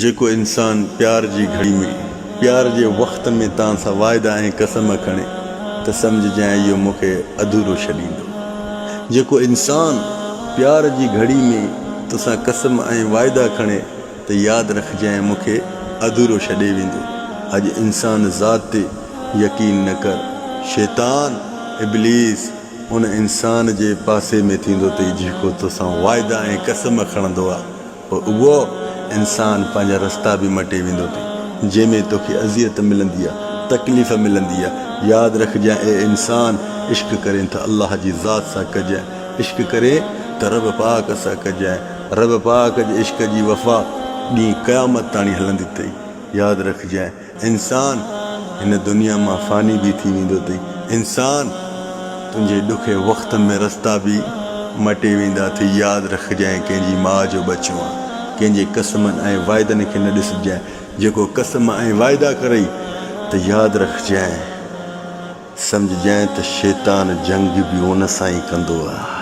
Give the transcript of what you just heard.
جيڪو انسان پيار جي گهڙي ۾، پيار جي وقت ۾ توهان سان واعدا ۽ قسم کڻي ته سمجهجانء اهو مون کي اڌورو ڇڏيندو. جيڪو انسان پيار جي گهڙي ۾ توسان قسم ۽ واعدا کڻي ته ياد رکجانء مون کي اڌورو ڇڏي ويندو. اڄ انسان ذات تي يقين نه ڪر. شيطان، ابليس، ان انسان جي پاسي ۾ ٿيندو اٿئي جيڪو توسان واعدا ۽ قسم کڻندو آ. پوء اهو انسان پنهنجا رستا به مٽي ويندو اٿئي، جنهن ۾ توکي اذيت ملندي آ، تڪليف ملندي آ. ياد رکجانء اي انسان! عشق ڪرين ته الله جي ذات سان ڪجانء، عشق ڪرين ته رب پاڪ سان ڪجانء، رب پاڪ جي عشق جي وفا ڏينهن قيامت تاڻي هلندي اٿئي. ياد رکجانء انسان هن دنيا مان فاني به ٿي ويندو اٿئي. انسان تنهنجي ڏکي وقت ۾ رستا به مٽي ويندا اٿئي. ياد رکجانء ڪنهن جي ماء جو ٻچو آن. ڪنهن جي قسمن ۽ واعدن کي نه ڏسجانء. جيڪو قسم ۽ واعدا ڪرئي ته ياد رکجانء سمجهجانء ته شيطان جنگ به ان سان ئي ڪندو آ.